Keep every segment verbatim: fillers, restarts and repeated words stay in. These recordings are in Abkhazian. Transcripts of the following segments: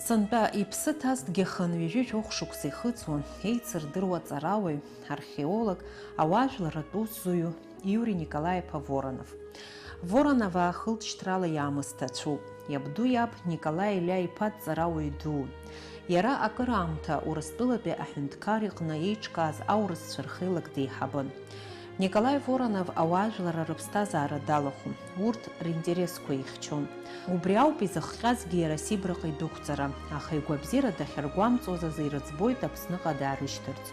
Сынтәа иԥсы ҭазҭгьы хынҩажәи жәохә шықәса ихыҵуан еицырдыруа аҵарауаҩ, археолог, ауаажәларратә усзуҩу Иури Николаи-иԥа Воронов. Воронов аахылҵшьҭрала иаамысҭацәоуп. Иабду иаб Николаи Елиа-иԥа дҵарауаҩ дуун. Иара акыраамҭа Урыстәылатәи аҳәынҭқар иҟны еиҿкааз аурысцәа рхеилак деиҳабын. Николаи Воронов ауаажәларра рыԥсҭазаара далахәын, урҭ ринтересқәа ихьчон. Убри ауп изыхҟьазгьы иара Сибраҟа идәықәҵара, аха игәабзиара дахьаргәамҵуаз азы ирыӡбоит Аԥсныҟа даарышьҭырц.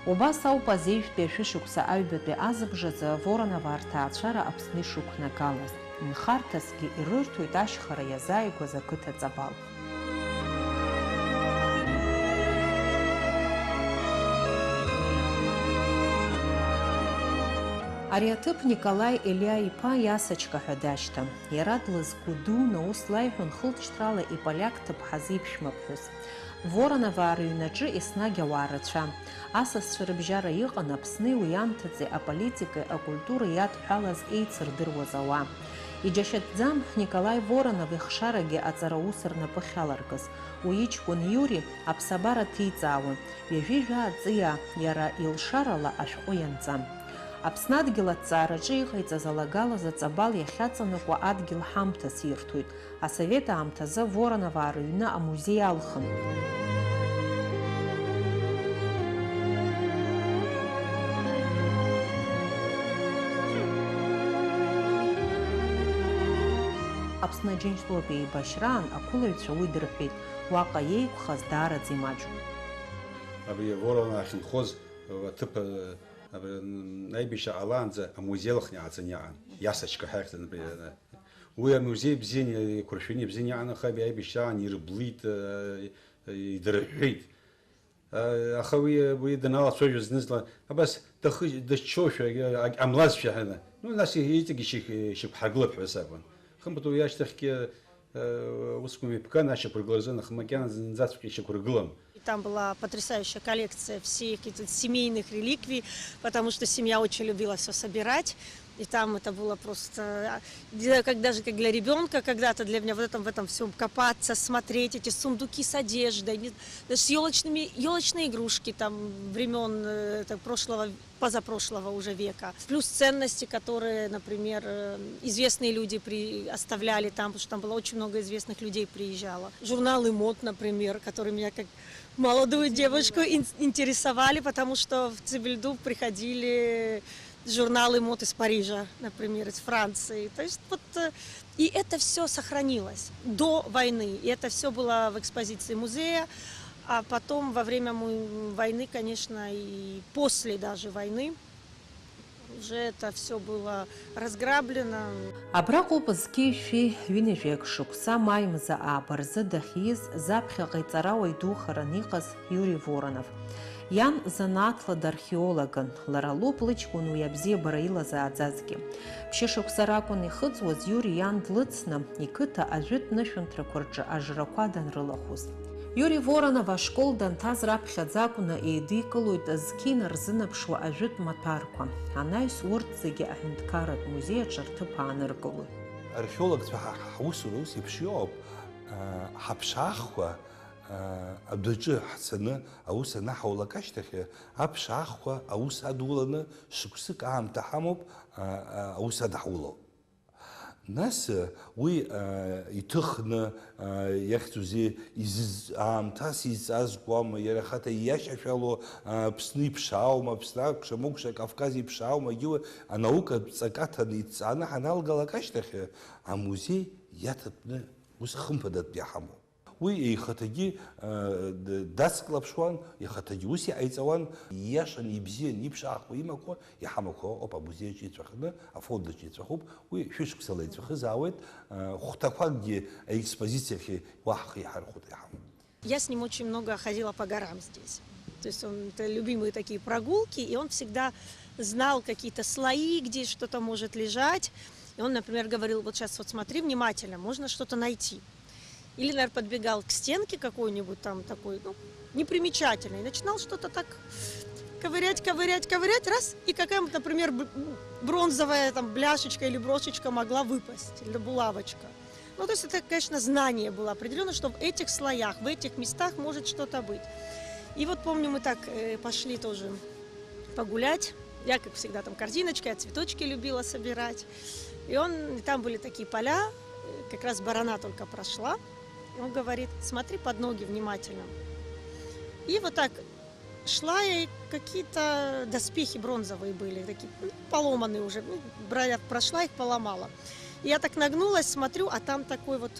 Убас ауп азеижәтәи ашәышықәса аҩбатәи азыбжазы Воронов арҭаацәара Аԥсны ишықәнагалаз. Нхарҭасгьы ирырҭоит ашьхара иазааигәаз ақыҭа Ҵабал. Ари аҭыԥ Николаи Елиа-иԥа Иасочка ҳәа дашьҭан. Иара длызгәыдуны ус лаиҳәон хылҵшьҭрала иполиак ҭыԥҳазы иԥшәмаԥҳәыс. Вороноваа рыҩнаҿы еснагь ауаа рацәан. Асасцәа рыбжьара иҟан Аԥсни уи анҭыҵи аполитикеи акультуреи иадҳәалаз еицырдыруаз ауаа. Иџьашьатәӡам Николаи Воронов ихшарагьы аҵараус рнапы ахьаларкыз. Уи иҷкәын Иури аԥсабара ҭиҵаауан, ҩажәи жәаа ҵиаа, иара илшарала ашәҟәы ианҵан. Аԥсны адгьыл аҭҵаараҿы иҟаиҵаз алагала заҵа Ҵабал иахьаҵанакуа адгьыл ҳамҭас ирҭоит. Асовет аамҭазы Вороноваа рыҩны амузеи алхын. Аԥсны Аџьынџьтәылатә еибашьраан ақәылаҩцәа уи дырҳәеит, уаҟа иеиқәхаз даараӡа имаҷуп. Абри Воронов ахьынхоз аҭыԥ, абри аибашьра ҟалаанӡа амузеи алхны иааҵаны иҟан, Иасочка ҳәа иахьӡын абри. Уи амузеи бзианы, еиқәыршәаны ибзианы иҟан, аха абри аибашьраан ирыблит, э, идырҳәҳәеит. Э, аха уи, уи даналацәажәоз зны-зынла, абас дахы-, дыччошәа, э, ак-, ҟамлазшәа ҳәа, ну, нас иҵегь ишьақә-, ишьақәҳаргылап ҳәа сакәын. Хымԥада уи ашьҭахьгьы, э, усқәа мҩаԥган ашьақәыргылара азын, аха макьана зынӡаҵәҟьа ишьақәыргылам. И там была потрясающая коллекция всех этих семейных реликвий, потому что семья очень любила всё собирать. И там это было просто, а, не знаю, как даже как для ребёнка когда-то, для меня вот этом, в этом всём копаться, смотреть эти сундуки с одеждой, не, с ёлочными, ёлочные игрушки там времён, э, это, прошлого, позапрошлого уже века. Плюс ценности, которые, например, э, известные люди при-, оставляли там, потому что там было очень много известных людей приезжало. Журналы мод, например, которые меня как молодую девушку ин-, интересовали, потому что в Цибельду приходили журналы мод из Парижа, например, из Франции. То есть вот, э, и это всё сохранилось до войны. И это всё было в экспозиции музея. А потом, во время му-, войны, конечно, и после даже войны, уже это всё было разграблено. Абраҟоуп зқьи жәшәи ҩынҩажәи акы шықәса маи мза ааба рзы дахьиз заԥхьаҟа иҵарауаҩ духаран иҟаз Иури Воронов. Иан занааҭла дархеологын, лара лоуп лыҷкәын уи абзиабара илазааӡазгьы. Ԥшьышықәса ракәын ихыҵуаз Иури иан длыцны, иқыҭа ажәытә нышәынҭрақәа рҿы ажрақәа данрылахәыз. Иури Воронов ашкол данҭаз раԥхьаӡа акәны еидикылоит зқьи нарзынаԥшуа ажәытә маҭәарқәа. Анаҩс урҭ зегьы аҳәынҭқарратә музеи аҿы рҭыԥ ааныркылоит. Археологцәа ҳа-, ҳусура ус еиԥш иоуп, аа, ҳаԥшаахқәа, аа, адәаҿы ҳцаны аус анаҳаулак ашьҭахь, аԥшаахқәа аус адуланы шықәсык аамҭа ҳамоуп, аа, аа, аус адаҳуло. Нас, уи, аа, иҭыхны, аа, иахьӡузеи, изыз-, аамҭас изҵазкуама, иара ихаҭа ииашьашәало, аа, Аԥсны иԥшааума, Аԥсны акәша-мыкәша, Кавказ иԥшааума, егьиуа анаукатә ҵак аҭаны идҵааны ҳаналгалак ашьҭахь, амузеи иаҭатәны ус хымԥадатәны иҳамоуп. Уи ихаҭагьы, э, д-, дацклаԥшуан, ихаҭагьы ус иҟаиҵауан, ииашаны, ибзианы, иԥшаахқәа имақәа, иҳамақәа ыҟоуп амузеи аҿы иҵәахны, афонд аҿы иҵәахуп, уи шәышықәсала иҵәахызаауеит, э, хәҭақәакгьы аекспозициахь уаҳа иҳархәоит, иҳамоуп. Я с ним очень много ходила по горам здесь. То есть он, это любимые такие прогулки, и он всегда знал какие-то слои, где что-то может лежать. И он, например, говорил: «Вот щас вот смотри внимательно, можно что-то найти». Или, наверное, подбегал к стенке какой-нибудь там такой, ну, непримечательной, и начинал что-то так ковырять, ковырять, ковырять, раз, и какая-нибудь, например, б-, бронзовая там бляшечка или брошечка могла выпасть, или булавочка. Ну, то есть это, конечно, знание было определённо, что в этих слоях, в этих местах может что-то быть. И вот помню, мы так, э, пошли тоже погулять. Я, как всегда, там корзиночкой, я цветочки любила собирать. И он, и там были такие поля, э, как раз барана только прошла. И он говорит: «Смотри под ноги внимательно». И вот так шла, и какие-то доспехи бронзовые были, такие, ну, поломанные уже. Ну, бра-, я прошла, их поломала. И я так нагнулась, смотрю, а там такой вот,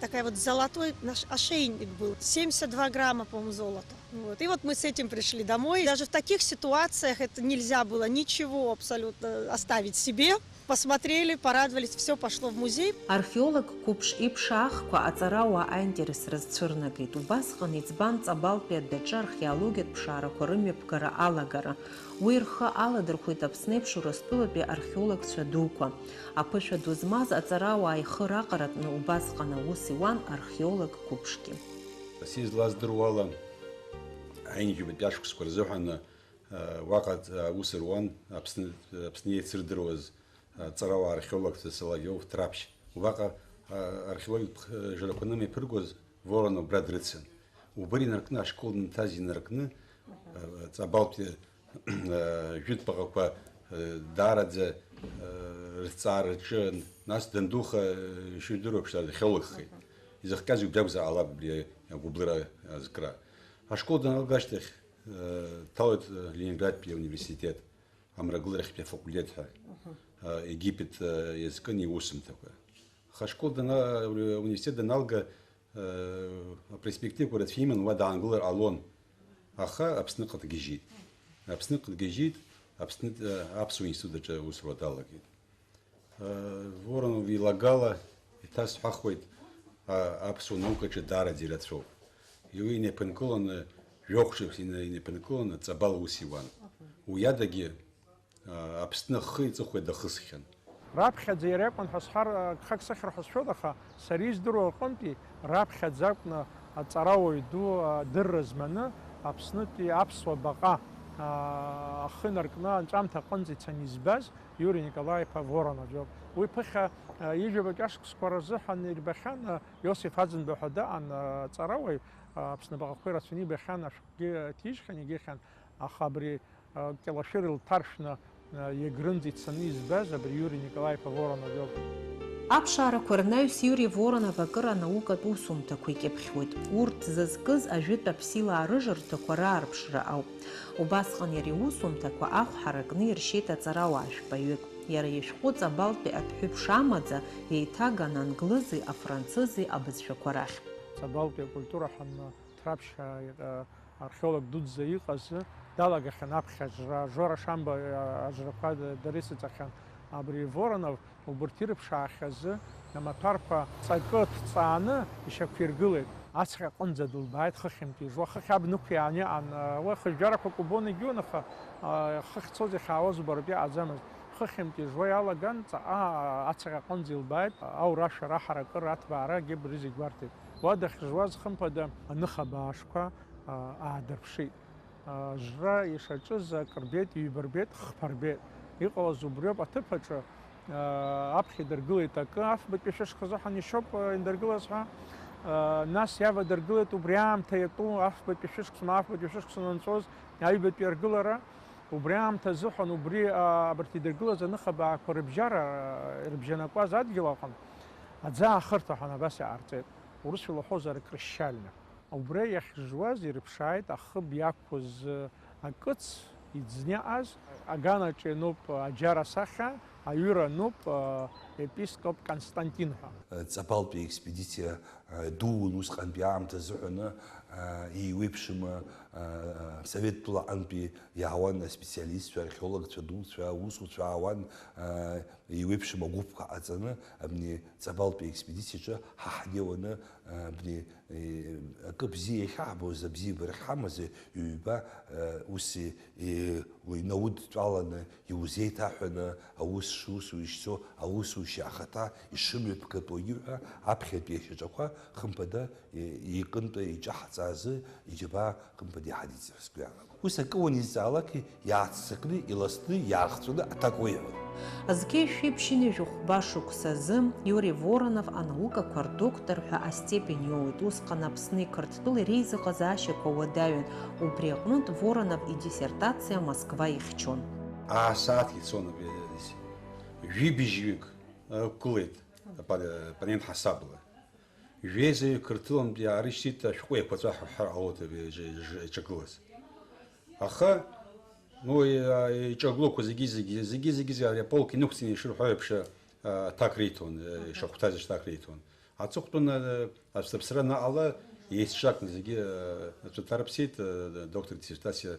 такая вот золотой наш ошейник был. Семьдесят два грамма, по-моему, золота. Вот. И вот мы с этим пришли домой. Даже в таких ситуациях это нельзя было ничего абсолютно оставить себе. Посмотрели, порадовались, всё пошло в музей. Археолог қәыԥш иԥшаахқәа аҵарауаа аинтерес рызцәырнагеит. Убасҟан иӡбан Ҵабалтәи адаҿы археологиатә ԥшаарақәа рымҩаԥгара алагара. Уи рхы аладырхәит Аԥсны еиԥш Урыстәылатәи археологцәа дуқәа. Аԥышәа ду змаз аҵарауаа ихы раҟаратәны убасҟан аус иуан археолог қәыԥшгьы. Сизлаздыруала, аҩынҩажәатәи ашықәсқәа рзыҳәан, э, уаҟа, э, аус руан Аԥсны, Аԥсны еицырдыруаз, э, ҵарауаа археологцәа Соловиов, Ҭраԥшь. Уаҟа, э, археологиатә, э, жәрақәа анымҩаԥыргоз, Воронов убра дрыцын. Убри инаркны ашкол данҭаз инаркны, э, Ҵабалтәи, э, жәытә баҟақәа, э, даараӡа, э, рызҵаара рҿын, нас дандуха, э, шәдыруеиԥш, археологхеит. Изыхҟьаз убри акәзар ҟалап, убри агәыблыра азкра. Ашкол даналга ашьҭахь, э, дҭалоит, э, Ленинградтәи ауниверситет, амрагыларахьтәи афакультет ҳәа, э, Египет, э, иазкын иусумҭақәа. Аха ашкол дана-, ауниверситет даналга, э, аперспективақәа рацәа иман, уа даангылар ҟалон. Аха Аԥсныҟа дгьежьит. Аԥсныҟа дгьежьит, Аԥснытә, э, аԥсуа институт аҿы аусура далагеит. Э, Воронов илагала иҭасҳәахуеит, а, аԥсуа наукаҿы даараӡа ирацәоуп. Уи инеиԥынкыланы, жәохә шықәса ина-, инеиԥынкыланы Ҵабал аус иуан. Уи адагьы, а, Аԥсны ахы иҵыхәа дахысхьан. Раԥхьаӡа иара иакәын ҳәа сҳәар, гхак сыхьыр ҳәа сшәоит, аха сара издыруа рҟынтәи раԥхьаӡа акәны аҵарауаҩ ду адырра зманы Аԥснытәи аԥсуа баҟа, а, ахы инаркны анҵәамҭа аҟынӡа ицаны избаз Иури Николаи-иԥа Воронов иоуп. Уи ԥыхьа, а, ҩажәа баҿ ашықәсқәа рзыҳәан ирбахьан, а, Иосиф Аӡынба ҳәа даан, а, аҵарауаҩ, а, Аԥсны абаҟақәа ирацәаны ибахьан, ашәҟәгьы ҭижьхьан, игьыхьан, аха абри, а, Кьалашәыр илҭаршәны, а, Егрынӡа ицаны избаз абри Иури Николаи-иԥа Воронов иоуп. Аԥшаарақәа рнаҩс Иури Воронов акыр анаукатә усумҭақәа икьыԥхьуеит. Урҭ зызкыз ажәытә аԥсилаа рыжырҭақәа раарԥшра ауп. Убасҟан иара иусумҭақәа ахә ҳаракны иршьеит аҵарауаа жәпаҩык. Иара ишәҟәы Ҵабалтәи адәҳәыԥш амаӡа еиҭаган англызи афранцызи абызшәақәа рахь. Ҵабалтәи акультура ҳәа Ҭраԥшь, а, археолог дуӡӡа иҟаз, далагахьан аԥхьа ажра, Жора Шамба, а, ажрақәа д-, дара исыҵахьан. Абри Воронов убырҭ ирыԥшаахьаз амаҭәарқәа ҵакы ҭҵааны ишьақәиргылеит. Ацҟьа аҟынӡа дылбааит, хыхьынтә ижуа, хыхь аб нықәиааны иҟан, а, уи хыжәжәарақәак убон егьиун, аха, а, хыхь цоз иахьаауаз убаратәы иҟаӡамызт. Хыхьынтә ижуа иалаган, ҵаҟа ацҟьа аҟынӡа илбааит, аура ашәара аҳаракыра, аҭбаара, агьи абри зегь гәарҭеит. Уа дахьжуаз, хымԥада, аныха абаашқәа, а, аадырԥшит. А, жра ишаҿыз акы рбеит, ҩба рбеит, хԥа рбеит. Иҟалаз убриоуп, аҭыԥ аҿы, а, аԥхьа идыргылеит акы, афбатәи шәышықәса азыҳәан ишьоуп, а, идыргылаз ҳәа. А, нас иавадыргылеит убри аамҭа иатәу афбатәи шәышықәса, ма афбатәи шәышықәса анынҵәоз аҩбатәи аргылара. Убри аамҭа азыҳәан убри, а, абарҭ идыргылаз аныхабаақәа рыбжьара, а, ирыбжьанакуаз адгьыл аҟын аӡы аахырҭа ҳәа абас иҟарҵеит. Урысшәа лаҳәозар, крыщальня. Убра иахьжуаз ирыԥшааит ахыб иақәыз, а, акыц иӡны иҟаз, аганаҿ иануп аџьар асахьа, аҩыра ануп, а, епископ Константин ҳәа. Ҵабалтәи аекспедициа, а, дуун усҟантәи аамҭа азыҳәаны, а, еиуеиԥшым, а, а, Совет тәылаҟынтәи иаауан аспециалистцәа, археологцәа дуцәа, аусуцәа аауан, а, еиуеиԥшым агәыԥқәа ҟаҵаны, абни Ҵабалтәи аекспедициаҿы ҳа ҳнеиуаны, а, абни, е, акы бзиа иахьаҳбоз, абзиабара ахьҳамаз ҩба, а, ус, е, уи наудтәаланы иузеиҭаҳәаны аус шусу ишцо, аусушьа ахаҭа ишымҩаԥгатәу Иуҳәа аԥхьатәи ашьаҿақәа, хымԥада, е, иҟынтәи иҿаҳҵаазы иџьабаа, хымԥада, иҳадиҵар сгәы иаанагоит. Ус акы уанизҵаалак, иааццакны, иласны, иаахҵәаны аҭак уеиҳәон. Зқьи жәшәи ԥшьынҩажәи хәба шықәсазы Иури Воронов анаукақәа рдоктор ҳәа астепень иоуеит. Усҟан Аԥсни Қырҭтәылеи реизыҟазаашьақәа уадаҩын. Убри аҟнытә Воронов идиссертациа Москва ихьчон. Аасааҭ ицон абри, жәибжьҩык, ықәгылеит апар-, аппонент ҳасабла. Жәеизаҩык Қырҭтәылантәи аарышьҭит ашәҟәы еиқәаҵәа ҳәа ҳәа ҟалоит абри иҿагылаз. Аха, ну, и-, иҿагылақәа зегьы, зегьы, зегьы, зегьы, зегьы ари аполк инықәҵны ишырҳәо еиԥш, а, аҭак риҭон, э, ишахәҭаз аҭак риҭон. Аҵыхәтәан, э, аԥсра анаҟала, еицҿакны зегьы, э, аҵәа ҭарыԥсеит, э, доктор диссертациа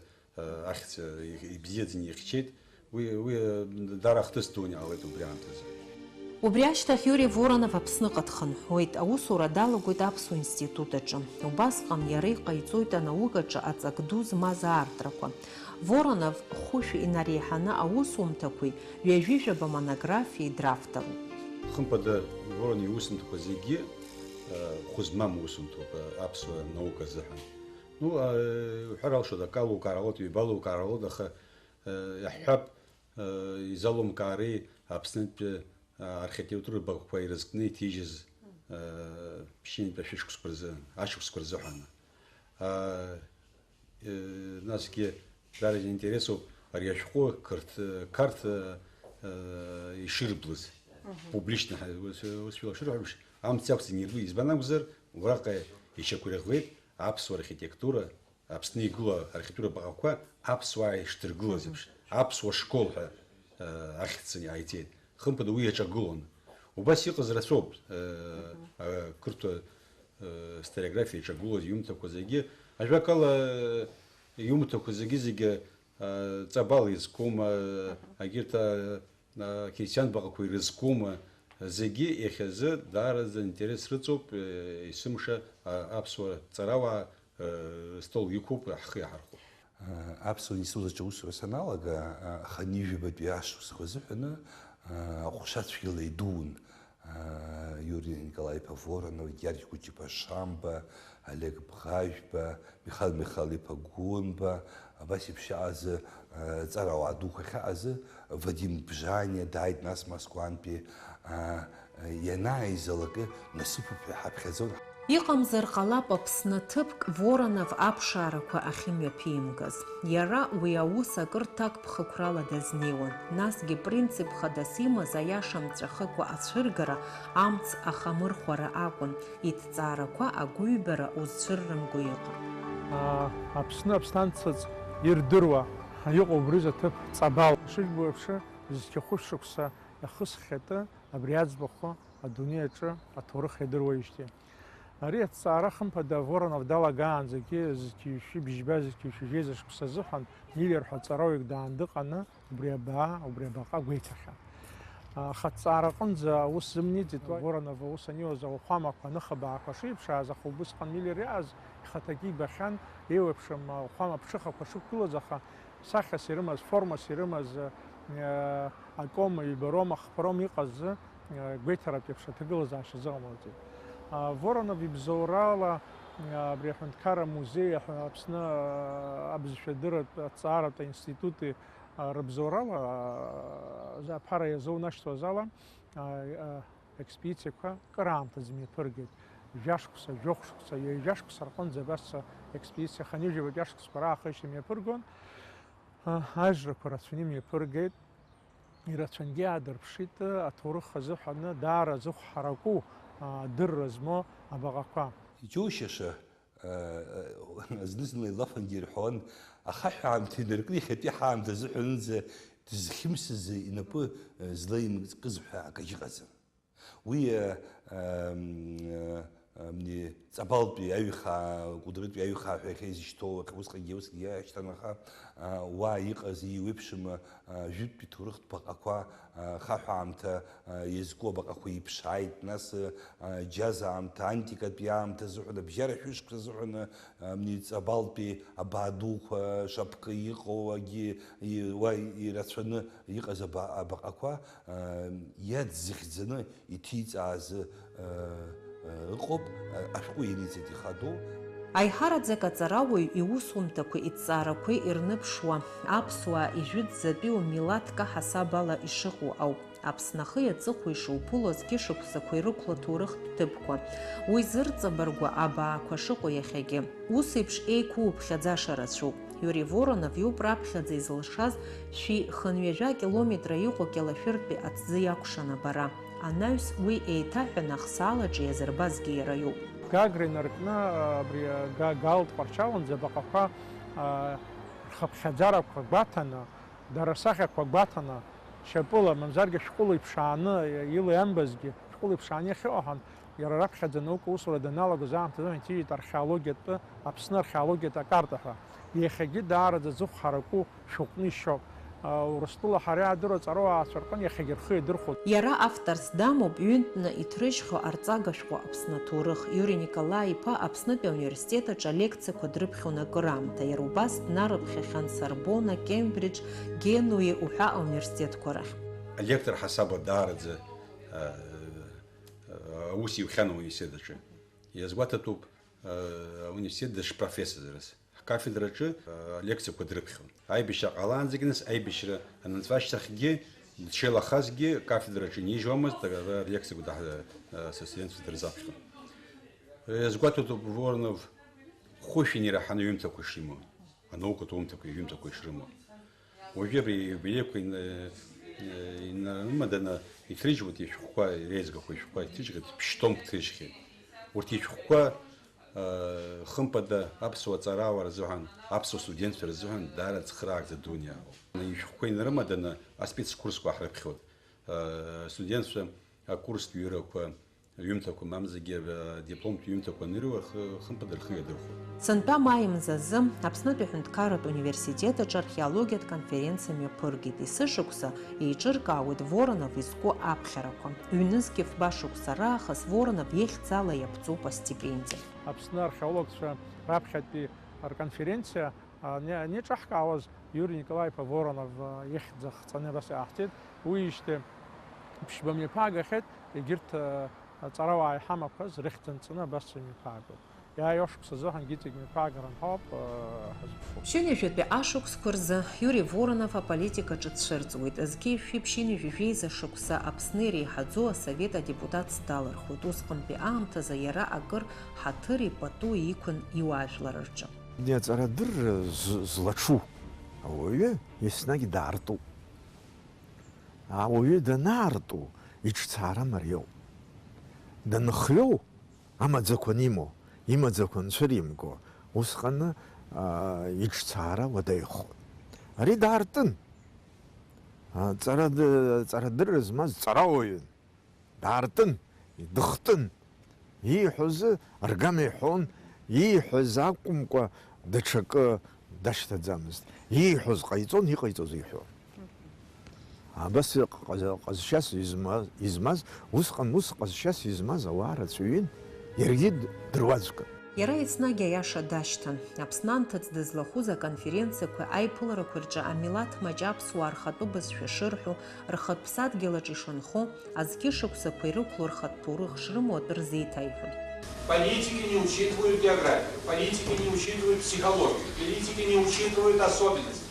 ахьӡ ибзиаӡаны ихьчеит, уи, уи даара ахҭыс дуны иҟалеит убри аамҭазы. Убри ашьҭахь Иури Воронов Аԥсныҟа дхынҳәуеит, аусура далагоит Аԥсуа институт аҿы. Убасҟан иара иҟаиҵоит анаукаҿы аҵак ду змаз аартрақәа. Воронов хәышә инареиҳаны аусумҭақәеи ҩажәижәаба монографиеи дравторуп. Хымԥада, Воронов иусумҭақәа зегьы, э, хәы змам усумҭоуп, э, аԥсуа наука азыҳәан. Ну, а, уҳәар алшоит, акы алукаар ҟалоит, ҩба алукаар ҟалоит, аха, э, иаҳҳәап, э, изалумкаари Аԥснынтәи, э, архитектура баҟақәа ирызкны иҭижьыз, э, ԥшьынтә ашәышықәсқәа рзы, ашықәсқәа рзыҳәан. А, э, насгьы даара интересуп ари ашәҟәы Қарҭ-, Қарҭ, э, ишырблыз, публично, ус, ус шәылашырҳәамш, амц иақәҵаны ирбеит. Избан акәзар, убраҟа ишьақәирӷәӷәеит аԥсуа архитектура, Аԥсны игылоу архитектура баҟақәа аԥсуаа ишдыргылаз еиԥш, аԥсуа школ ҳәа, э, ахьӡ ааиҵеит. Хымԥада уи иаҿагылон. Убас иҟаз рацәоуп, э, ақырҭуа, э, стереографиа иаҿагылоз иумҭақәа зегьы. Ажәакала, э, иумҭақәа зегьы-зегьы, э, ҵабал изқәым, э, агьырҭ, э, Ақьристиан баҟақәа ирызкума, зегьы иахьазы даараӡа интерес рыҵоуп, есымша аԥсуа ҵарауаа рыстол иқәуп, ҳхы иаҳархәоит. Аԥсуа институт аҿы аусура саналага, хынҩажәи жәабатәи ашықәсқәа азыҳәаны аҟәша цәгьала идуун. Иури Николаи-иԥа Воронов, Георги Кәыҷ-иԥа Шамба, Олег Бӷажәба, Михаил Михаил-иԥа Гәынба, абас еиԥш иаазы, ҵарауаа дуқәа ахьаазы, Вадим Бжаниа дааит, нас Москвантәи, ианааизалакы насыԥуп ҳәа иҳаԥхьаӡон. Иҟамзар ҟалап Аԥсны ҭыԥк Воронов аԥшаарақәа ахьымҩаԥимгаз. Иара уи аус акыр ҭакԥхықәрала дазнеиуан, насгьы принцип хадас имаз аиаша мҵәахыкәа ацәыргара, амц ахамырхәара акәын, иҭҵаарақәа агәыҩбара узцәыррымго иҟан. Аԥсны аԥсҭанцаҵ ирдыруа иҟоуп убри рзы аҭыԥ ҵабал. Ишыжәбо еиԥш, зқьи хәышә шықәса иахысхьеит абри аӡбахә адунеи аҿы аҭоурых иадыруеижьҭеи. Ари аҭҵаара, хымԥада, Воронов далагаанӡагьы, зқьи жәшәи бжьба, зқьи жәшәи жәеиза шықәса азыҳәан Миллер ҳәа ҵараҩык даандыҟаны, убри абаа, убри абаҟа гәеиҭахьан. Аха аҭҵаара аҟынӡа аус зымниӡеит, Воронов аус аниуаз ауахәамақәа аныхабаақәа шеиԥшааз, аха убысҟан Миллер иааз ихаҭагьы ибахьан, еиуеиԥшым ауахәама ԥҽыхақәа шықәгылаз, аха сахьас ирымаз, формас ирымаз, э, аком, ҩбаром, ахԥаром иҟаз, э, гәеиҭаратә еиԥш аҭагылазаашьа азыҟамлаӡеит. А, Воронов ибзоурала, а, абри аҳәынҭқарра музеи, аҳәа-, Аԥсны, а, абызшәа адырратә аҭҵааратә аинститути, а, рыбзоурала, а, за-, аԥара иазоунашьҭуаз ала, а, а, експедициақәа кыраамҭаӡа имҩаԥыргеит. Жәашықәса, жәохә шықәса, ҩажәа шықәса рҟынӡа абас аекспедициа хынҩажәи жәабатәи ашықәсқәа раахеишьа имҩаԥыргон. А, ажрақәа рацәаны имҩаԥыргеит. Ирацәангьы аадырԥшит аҭоурых азыҳәаны даара зыхәҳаракәу, а, адырра змоу абаҟақәа. Иџьоушьаша, а, а, зны-зынла илафангьы ирҳәон, ахаҳә аамҭа инаркны иахьатәи ҳаамҭа азыҳәанынӡа дызхьымсыз инапы, а, злаимкыз ҳәа акагьы ыҟаӡам. Уи, а, ам, а, Амни Ҵабалтәи аҩхаа, Кәыдрытәи аҩхаа ҳәа иахьа изышьҭоу, усҟангьы, усгьы иашьҭан, аха, а, уа иҟаз еиуеиԥшым, а, жәытәтәи ҭоурыхтә баҟақәа, а, хаҳә аамҭа, а, иазку абаҟақәа иԥшааит, нас, а, џьаз аамҭа, антикатәи аамҭа азыҳәан, абжьара шәышықәса азыҳәан, а, амни Ҵабалтәи абаа дуқәа, шапкы иҟоу, агьи, и-, уа ирацәаны иҟаз аба-, абаҟақәа, а, иаӡзыхьӡаны иҭиҵааз, ы, ы, ыҟоуп, ы, ашәҟәы ианиҵеит ихадоу. Аиҳараӡак аҵарауаҩ иусумҭақәеи иҭҵаарақәеи ирныԥшуа, аԥсуаа ижәытәӡатәиу милаҭк аҳасаб ала ишыҟоу ауп. Аԥсны ахи аҵыхәеи шуԥыло зқьышықәсақәа ирықәло аҭоурыхтә ҭыԥқәа. Уи зырҵабыргуа абаақәа шыҟоу иахьагьы. Ус еиԥш еиқәуԥхьаӡаша рацәоуп. Иури Воронов иоуп раԥхьаӡа изылшаз шәи хынҩажәа километра иҟоу Кьалашәыртәи аҭӡы иакәшан абара. Анаҩс уи еиҭаҳәаны ахсаалаҿы иазырбазгьы иара иоуп. Гагра инаркны, абри Га-, Галтә Тҟәарчалынӡа абаҟақәа, а, рхыԥхьаӡарақәа гәаҭаны, дара рсахьақәа гәаҭаны, шьапыла, мамзаргьы шәҟәыла иԥшааны, ила иамбазгьы шәҟәыла иԥшааны иахьыҟоу ҳәа, иара раԥхьаӡа анаукаус ура даналагоз аамҭазы иҭижьит археологиатә, Аԥсны археологиатә акарта ҳәа. Иахьагьы даараӡа аӡыхә ҳараку шәҟәны ишьоуп. Урыстәыла ҳара иаадыруа аҵарауаацәа рҟны иахьагьы рхы иадырхәоит. Иара авторс дамоуп ҩынтәны иҭрыжьхьоу арҵага шәҟәы Аԥсны аҭоурых. Иури Николаи-иԥа Аԥснытәи ауниверситет аҿы алекциақәа дрыԥхьон акыраамҭа, иара убас днарыԥхьахьан Сорбонна, Кембридж, Генуе уҳәа ауниверситетқәа рахь. Алектор ҳасабла даараӡа, а, а, аус иухьан ауниверситет аҿы. Иазгәаҭатәуп, а, ауниверситет дышпрофессорыз. Ҳкафедраҿы, а, алекциақәа дрыԥхьон. Аибашьра ҟалаанӡагьы, нас, аибашьра анынҵәа ашьҭахьгьы, дшеилахазгьы, кафедраҿы инижьуамызт, ара алекциақәа даҳ-, а, са студентцәа дырзаԥхьон. Иазгәаҭатәуп Воронов хәышә инеираҳаны ҩымҭақәа шимоу, анаукатә ҩымҭақәа, ҩымҭақәа ишрымоу. Уажәы абри иубилеиқәа ин-, инарымаданы иҭрыжьуеит ишәҟәқәа, иреизгақәа ишәҟәқәа иҭрыжьхьеит, ԥшь-томк ҭрыжьхьеит. Урҭ ишәҟәқәа, э, хымԥада аԥсуа ҵарауаа рзыҳәан, аԥсуа студентцәа рзыҳәан даара цхыраагӡа дуун иаауп. Ишәҟәқәа инарымаданы аспецкурсқәа ҳрыԥхьоит. Э, студентцәа акурстә ҩырақәа, ҩымҭақәа мамзаргьы, э, дипломтә ҩымҭақәа анырҩуа, хы-, хымԥада рхы иадырхәоит. Сынтәа маи мзазы Аԥснытәи аҳәынҭқарратә университет аҿы археологиатә конференциа мҩаԥыргеит. Есышықәса еиҿыркаауеит Воронов изку аԥхьарақәа. Ҩнызқьи фба шықәса раахыс Воронов ихьӡала иаԥҵоуп астипендиа. Аԥсны археологцәа раԥхьатәи рконференциа, а, ани-, анеиҿаҳкаауаз, Иури Николаи-иԥа Воронов, а, ихьӡ ахҵаны абас иааҳҵеит. Уиижьҭеи ԥшьба мҩаԥаагахьеит, егьырҭ, а, аҵарауаа иҳамақәаз рыхьӡ анҵаны абас имҩаԥаагоит. Иааиуа шықәс азыҳәангьы иҵегь мҩаԥаагара анҳауп, э, ҳазыԥшу. Ԥшьынҩажәатәи ашықәсқәа рзы Иури Воронов аполитикаҿы дцәырҵуеит. Зқьи жәшәи ԥшьынҩажәи жәеиза шықәса Аԥсны иреиҳаӡоу асовет адепутатс далырхуеит. Усҟантәи аамҭазы иара акыр ҳаҭыри патуи иқәын иуаажәлар рҿы. Аҵарадырра з-, злаҽу ауаҩы еснагь даартуп. Ауаҩы данаарту иҿцаара мариоуп. Данхиоу амаӡақәа анимоу, имаӡақәа анцәыримго, усҟаны, аа, иҿцаара уадаҩхон. Ари даартын. Аа, ҵара ды-, ҵарадырра змаз ҵарауаҩын. Даартын, дыхтын. Ииҳәозы аргама иҳәон, ииҳәаз акәымкәа даҽакы дашьҭаӡамызт. Ииҳәоз ҟаиҵон, иҟаиҵоз иҳәон. Абас ҟаз-, ҟазшьас изма-, измаз, усҟан ус ҟазшьас измаз ауаа рацәаҩын, иаргьы д-, дыруаӡәкын. Иара еснагь аиаша дашьҭан. Аԥсны анҭыҵ дызлахәыз аконференциақәеи аиԥыларақәеи рҿы амилаҭ маҷ аԥсуаа рхатәы бызшәа шырҳәо, рхатә ԥсадгьыл аҿы ишынхо, азқьышықәсақәа ирықәло рхатә ҭоурых шрымоу атәы рзеиҭаиҳәон. Политики не учитывают географию, политики не учитывают психологию, политики не учитывают особенности.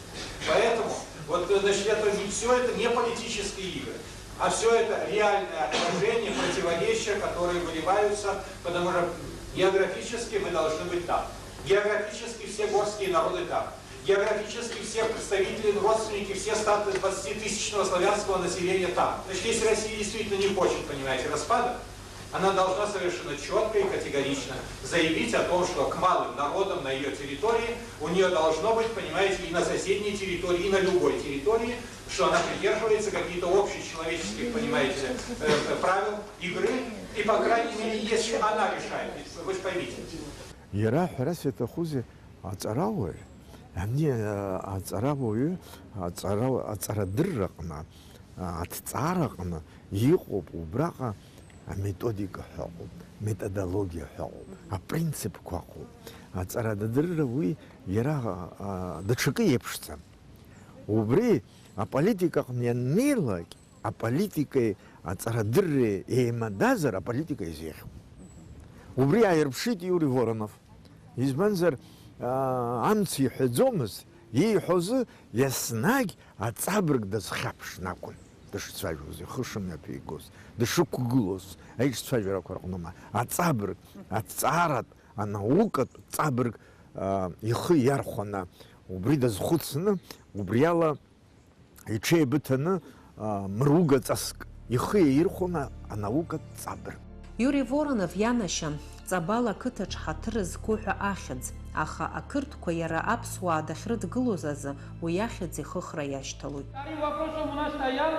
Поэтому, вот, значит, это не, всё это не политические игры, а всё это реальное отражение противоречия, которые выливаются, потому что географически мы должны быть там. Географически все горские народы там. Географически все представители, родственники, все статы двадцатитысячного славянского населения там. Значит, если Россия действительно не хочет, понимаете, распада, она должна совершенно чётко и категорично заявить о том, что к малым народам на её территории у неё должно быть, понимаете, и на соседней территории, и на любой территории, что она придерживается каких-то общечеловеческих, понимаете, э, э, правил игры. И, по крайней мере, если она решает, вы же поймите. Иара ҳәарас иаҭахузеи, аҵарауаҩ, ани, а, аҵарауаҩы, аҵара, аҵарадырраҟны, а, аҭҵаараҟны иҟоуп убраҟа аметодика ҳәа ыҟоуп, методологиа ҳәа ыҟоуп, апринципқәа ыҟоуп. Аҵарадырра уи иара, а, даҽакы иеиԥшӡам. Убри аполитикаҟны ианнеилак, аполитикеи аҵарадырреи еимадазар, аполитика изеиӷьуп. Убри ааирԥшит Иури Воронов. Избанзар, аа, амц иҳәаӡомызт, ииҳәозы еснагь аҵабырг дазхьаԥшны акәын дышцәажәоз, ихы шымҩаԥигоз, дышықәгылоз, аиҿцәажәарақәа рҟныма, аҵабырг, аҭҵааратә, анаукатә ҵабырг, аа, ихы иархәаны, убри дазхәыцны, убриала иҽеибыҭаны, а, мыругаҵаск ихы иаирхәон анаукатә ҵабырг. Иури Воронов ианашьа, Ҵабал ақыҭаҿ ҳаҭыр зқәу ҳәа ахьӡ, аха ақырҭқәа иара аԥсуаа дахьрыдгылоз азы уи ахьӡ ихыхра иашьҭалоит. Вторым вопросом у нас стоял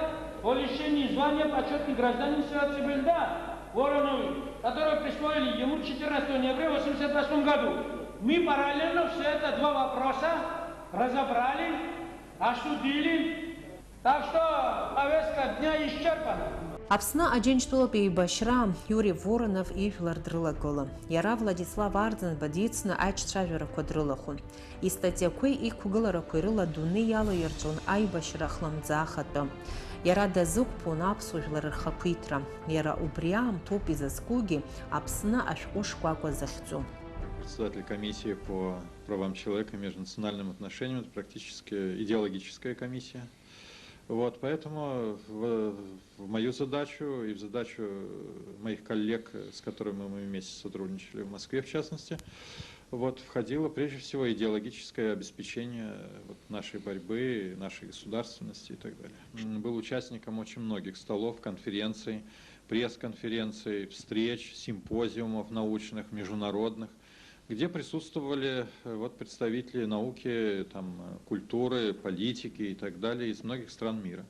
о лишении звания почётный гражданин Севастополя Воронов, которого присвоили ему четырнадцатого ноября восемьдесят восьмом году. Мы параллельно все это два вопроса разобрали, осудили. Так что повестка дня исчерпана. Аԥсны Аџьынџьтәылатә еибашьра Иури Воронов ижәлар дрылагылан. Иара Владислав Арӡынба дицны аиҿцәажәарақәа дрылахәын. Истатиақәеи иқәгыларақәеи рыла адунеи иалаирҵәон аибашьра хлымӡаах атәы. Иара дазықәԥон аԥсуа жәлар рхақәиҭра. Иара убри аамҭоуп изызкугьы Аԥсны ашәҟәы шкәакәа захьӡу. Председатель комиссии по правам человека и межнациональным отношениям, это практически идеологическая комиссия. Вот, поэтому в, в мою задачу и в задачу моих коллег, с которыми мы вместе сотрудничали в Москве, в частности, вот, входило прежде всего идеологическое обеспечение, вот, нашей борьбы, нашей государственности и так далее. М, был участником очень многих столов, конференций, пресс-конференций, встреч, симпозиумов научных, международных, где присутствовали, э, вот, представители науки, там, э, культуры, политики и так далее из многих стран мира.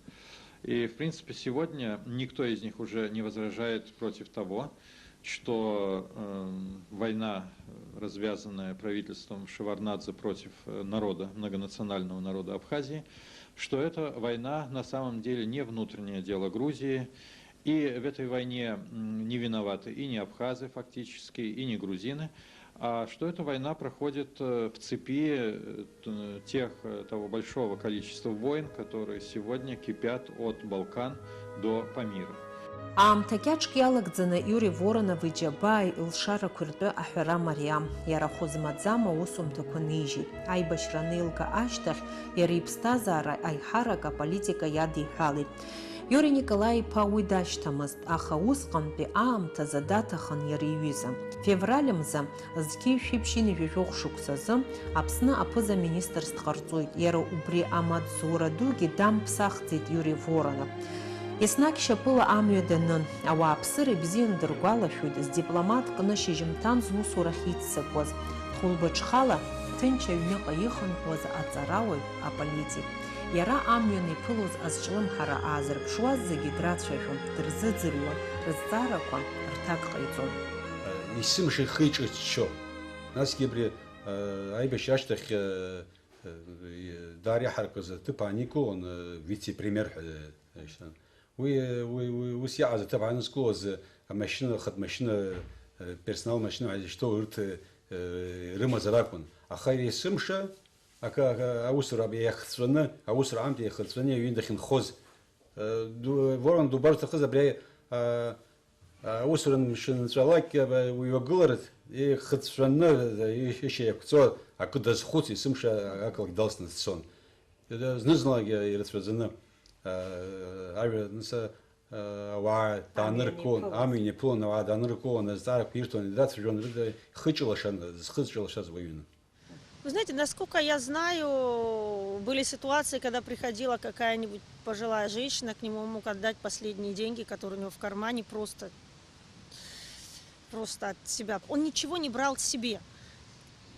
И, в принципе, сегодня никто из них уже не возражает против того, что, эм, война, э, развязанная правительством Шеварднадзе против, э, народа, многонационального народа Абхазии, что это война на самом деле не внутреннее дело Грузии, и в этой войне, м, не виноваты и не абхазы фактически, и не грузины, а что эта война проходит, э, в цепи, э, т-, тех, э, того большого количества войн, которые сегодня кипят от Балкан до Памира. Аамҭа кьаҿк иалагӡаны Иури Воронов иџьабааи лшарақәеи ртәы аҳәара мариам. Иара хәы змаӡам аусумҭақәа нижьит. Аибашьра анеилга ашьҭахь иара иԥсҭазаара аиҳарак аполитика иадиҳәалеит. Иури Николаи-иԥа уи дашьҭамызт, аха усҟантәи аамҭазы даҭахын иара иҩыза. Февраль мза, зқьи жәшәи ԥшьынҩажәи жәохә шықәсазы, Аԥсны аԥыза-министрс дҟарҵоит, иара убри амаҵзура дугьы дамԥсахӡеит Иури Воронов. Еснагь шьапыла амҩа данын, ауааԥсыра ибзианы дыргәалашәоит, здипломат кны шьыжьымҭан зусурахь иццакуаз, дхәылбыҽхала ҭынч аҩныҟа ихынҳәуаз аҵарауаҩ, аполитик. Иара амҩан иԥылоз азҿлымҳара аазырԥшуаз зегьы драцәажәон, дырзыӡырҩуан, рызҵаарақәа рҭак ҟаиҵон. Есымша ихы иҿы ччо. Насгьы абри, э, аибашьра ашьҭахь, э, э, даара иаҳаракыз аҭыԥ ааникылон, э, вице-премиер ҳәа, э, ишьҭан. Уи, уи, уи ус иааз аҭыԥ аанызкылоз, амашьына, хатә машьына, персонал машьына ҳәа изышьҭоу урҭ, э, рымазар акәын. Аха иара есымша акы, акы, аусура иахҵәаны, аусура аамҭа иахырҵәаны аҩны дахьынхоз, э, ду-, Ворон дубар уҭахыз абри, а, а, аусура мшынҵәалак, а, уҩагыларц ихыҵәҵәаны, э, ишьа иақәҵо акы дазхәыц, есымша ақалақь далсны дцон. Зны-зынлагьы ирацәаӡаны, аа, ажәа, нас, аа, ауаа дааныркылон, амҩан иԥылон, ауаа дааныркылон, азҵаарақәа ирҭон, идрацәажәон, рыда ихы ҷылашан, зхы зҷылашаз уаҩын. Вы знаете, насколько я знаю, были ситуации, когда приходила какая-нибудь пожилая женщина, к нему мог отдать последние деньги, которые у него в кармане, просто, просто от себя. Он ничего не брал себе.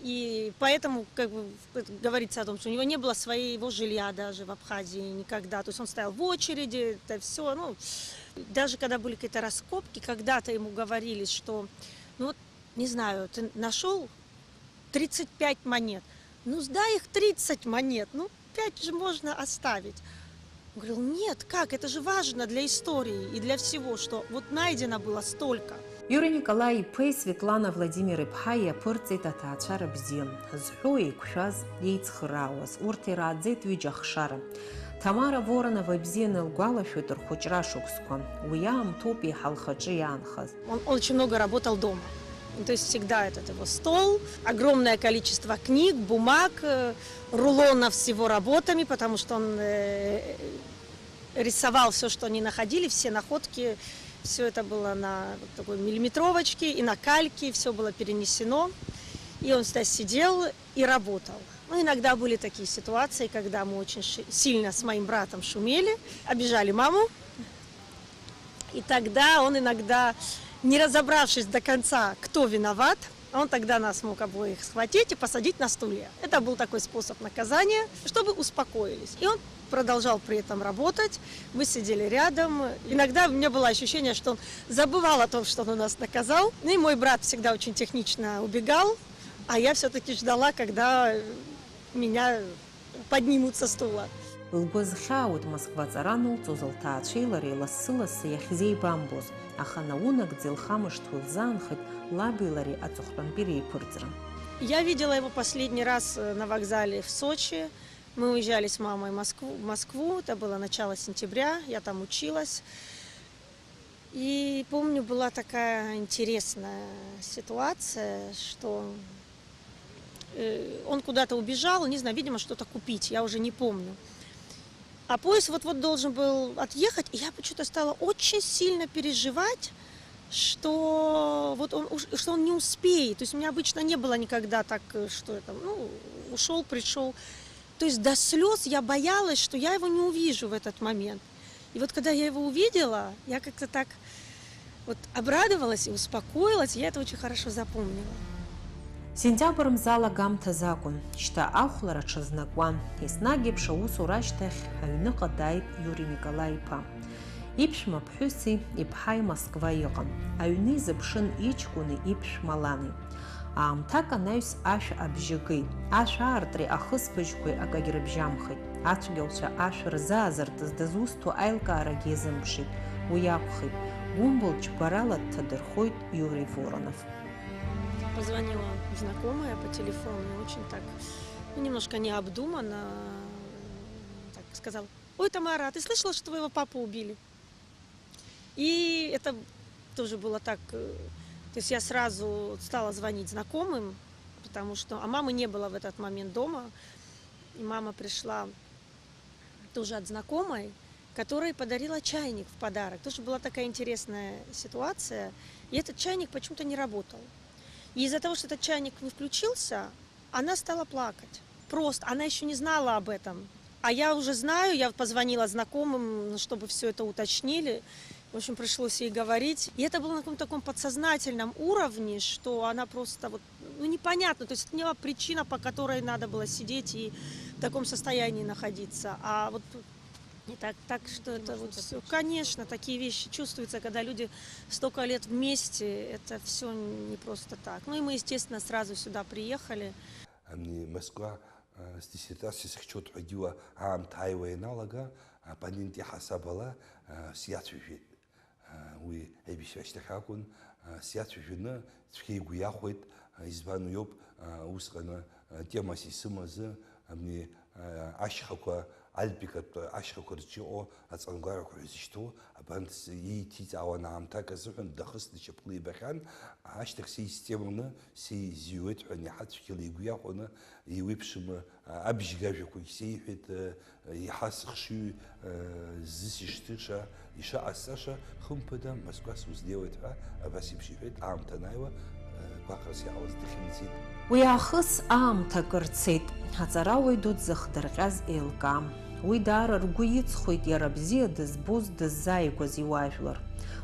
И поэтому, как бы, это говорится о том, что у него не было своего жилья даже в Абхазии никогда. То есть он стоял в очереди, это всё, ну, Даже когда были какие-то раскопки, когда-то ему говорили, что, ну вот, не знаю, ты нашел тридцать пять монет, ну сдай их тридцать монет, ну пять же можно оставить. Он говорил: нет, как, это же важно для истории и для всего, что вот найдено было столько. Иури Николаи-иԥеи Светлана Владимир-иԥҳаи иаԥырҵеит аҭаацәара бзиа, зҳәо еиқәшәаз, еицхыраауаз. Урҭ ирааӡеит ҩыџьа ахшара. Ҭамара Воронова ибзианы лгәалашәоит рхәыҷра шықәсқәа. Уи аамҭоуп еиҳа лхаҿы иаанхаз. Он очень много работал дома. Ну, то есть всегда этот его стол, огромное количество книг, бумаг, э, рулонов с его работами, потому что он э, рисовал все, что они находили, все находки, все это было на вот такой миллиметровочке и на кальке, все было перенесено. И он всегда сидел и работал. Ну, иногда были такие ситуации, когда мы очень ши- сильно с моим братом шумели, обижали маму. И тогда он иногда, не разобравшись до конца, кто виноват, он тогда нас мог обоих схватить и посадить на стулья. Это был такой способ наказания, чтобы успокоились. И он продолжал при этом работать. Мы сидели рядом. Иногда у меня было ощущение, что он забывал о том, что он нас наказал. Ну и мой брат всегда очень технично убегал, а я все-таки ждала, когда меня поднимут со стула. Лгәы азхьаауеит Москва аҵара анылҵоз лҭаацәеи лареи лассы-лассы иахьзеибамбоз, аха наунагӡа илхамышҭуа илзаанхеит лаби лареи аҵыхәтәантәи реиԥырҵра. Я видела его последний раз э, на вокзале в Сочи. Мы уезжали с мамой в Москву, в Москву. Это было начало сентября, я там училась. И помню, была такая интересная ситуация, что э, он куда-то убежал, не знаю, видимо, что-то купить, я уже не помню. А поезд вот-вот должен был отъехать, и я почему-то стала очень сильно переживать, что вот он, уж- что он не успеет. То есть у меня обычно не было никогда так, э, что это, ну, ушел, пришел. То есть до слез я боялась, что я его не увижу в этот момент. И вот когда я его увидела, я как-то так вот обрадовалась и успокоилась, я это очень хорошо запомнила. Сентиабр мза алагамҭаз акәын, шьҭа ахәлара ҽазнакуан, еснагь еиԥш аусура ашьҭахь аҩныҟа дааит Иури Николаи-иԥа. Иԥшәма ԥҳәыси иԥҳаи Москва иҟан, аҩны изыԥшын иҷкәыни иԥшәма лани. Аамҭак анаҩс ашә абжьы геит, ашә аартреи ахысбыжьқәеи акагь рыбжьамхеит. Ацәгьауцәа ашә рзаазыртыз дызусҭоу аилкаарагьы иазымԥшит. Уи акәхеит, гәымбыл џьбарала дҭадырхоит Иури Воронов. Позвонила знакомая по телефону, и очень так, ну, немножко необдуманно, так сказала: «Ой, Тамара, а ты слышала, что твоего папу убили?» И это тоже было так, э, то есть я сразу стала звонить знакомым, потому что, а мамы не было в этот момент дома, и мама пришла тоже от знакомой, которая подарила чайник в подарок. Тоже была такая интересная ситуация, и этот чайник почему-то не работал. И из-за того, что этот чайник не включился, она стала плакать. Просто, она еще не знала об этом. А я уже знаю, я позвонила знакомым, чтобы все это уточнили. В общем, пришлось ей говорить. И это было на каком-то таком подсознательном уровне, что она просто вот, ну, непонятно. То есть это не была причина, по которой надо было сидеть и в таком состоянии находиться. А вот и так, так что это вот все, конечно, такие вещи чувствуются, когда люди столько лет вместе, это все не просто так. Ну и мы, естественно, сразу сюда приехали. Ани Москва, а, с диссертацией сыхьчоит ҳәагьы уа аамҭа ааиуа ианалага, аппонент иҳасаб ала, а, сиацәажәеит. Уи аибашьра ашьҭахь акәын, сиацәажәаны цәгьа игәы иахәеит, избан уиоуп, усҟан темас исымаз, абни, ашьхақәа, альпикатә ашьхақәа рҿы иҟоу аҵангәарақәа ҳәа зышьҭоу, абанҭ ииҭиҵаауан аамҭак азыҳәан, дахысны шьапыла ибахьан, ашьҭахь сеи системаны, сеи зиуеит ҳәа, иаҳа цәгьала игәы иахәаны, иуеиԥшым, абжьгажәақәагь сеиҳәеит, еиҳа сыхшыҩ, зысышьҭыша, ишыҟасҵаша, хымԥада, Москва сузнеиуеит ҳәа абас еиԥш иҳәеит, аамҭа анааиуа, гәаҟрас иаауаз дахьымӡеит. Уи аахыс аамҭа акыр цеит, аҵарауаҩ ду дзыхдырҟьаз еилкаам. Уи даара ргәы иҵхоит иара бзиа дызбоз, дыззааигәаз иуаажәлар.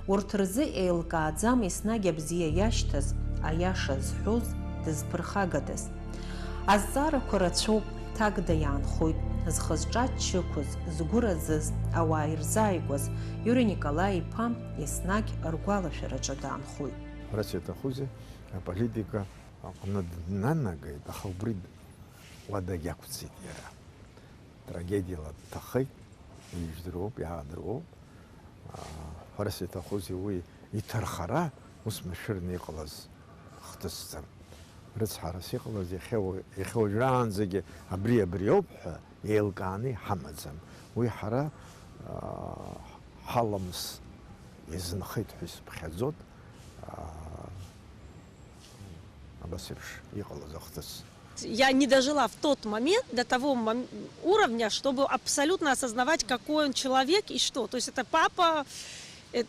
Урҭ рзы еилкааӡам еснагь абзиа иашьҭаз, аиаша зҳәоз, дызԥырхагадаз. Азҵаарақәа рацәоуп, Ҭагда иаанхоит, зхы-зҿы аччы ықәыз, згәы разыз, ауаа ирзааигәаз Иури Николаи-иԥа еснагь ргәалашәараҿы даанхоит. Ҳәарас иаҭахузеи, аполитика аҟны днанагеит, аха убри уа дагьақәцеит иара. Трагедиала дҭахеит, ижәдыруоуп, иаадыруоуп. Ҳәарас иаҭахузеи, уи иҭархара ус машәырны иҟалаз хҭысӡам. Рыцҳарас иҟалаз иахьа уа-, иахьа уажәраанӡагьы абри, абриоуп ҳәа еилкааны иҳамаӡам. Уи ҳара, аа, ҳаламыс иазынхеит ҳәа исыԥхьаӡоит, аа, абас еиԥш иҟалаз ахҭыс. Я не дожила в тот момент до того мом-, уровня, чтобы абсолютно осознавать, какой он человек и что. То есть это папа, э,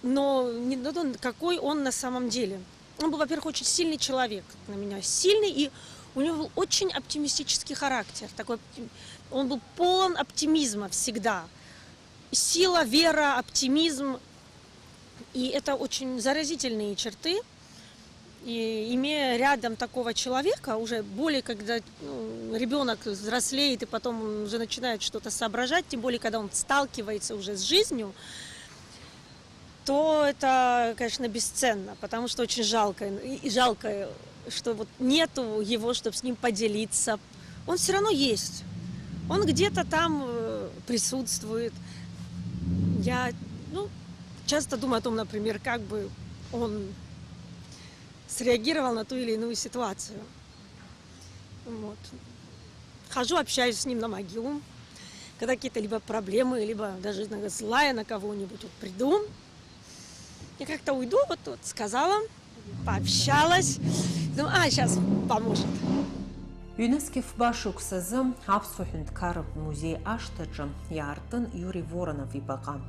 но не, но он, какой он на самом деле. Он был, во-первых, очень сильный человек на меня. Сильный, и у него был очень оптимистический характер. Такой, оптим-, он был полон оптимизма всегда. Сила, вера, оптимизм. И это очень заразительные черты. И имея рядом такого человека, уже более когда, ну, ребёнок взрослеет и потом он уже начинает что-то соображать, тем более когда он сталкивается уже с жизнью, то это, конечно, бесценно, потому что очень жалко, и, и жалко, что вот нету его, чтоб с ним поделиться. Он всё равно есть. Он где-то там, э, присутствует. Я, ну, часто думаю о том, например, как бы он среагировал на ту или иную ситуацию. Вот. Хожу, общаюсь с ним на могилу. Когда какие-то либо проблемы, либо даже иногда злая на кого-нибудь, вот приду. Я как-то уйду, вот, вот сказала, пообщалась. Думаю, а, щас поможет. Ҩнызқь фба шықәсазы Аԥсуа ҳәынҭқарратә музеи ашҭаҿы иаартын Иури Воронов ибаҟа.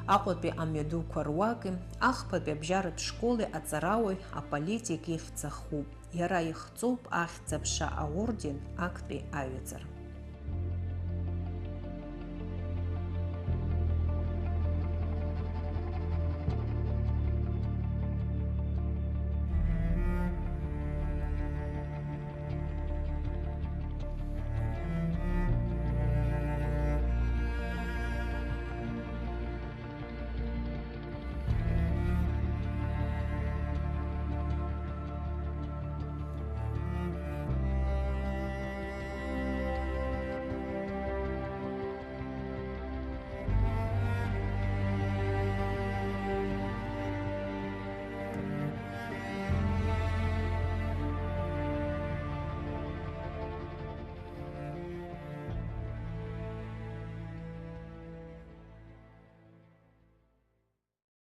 Аҟәатәи амҩадуқәа руаки, ахԥатәи абжьаратә школи аҵарауаҩ, аполитик ихьӡ ахуп. Иара ихҵоуп Ахьӡ-аԥша аорден, актәи аҩаӡара.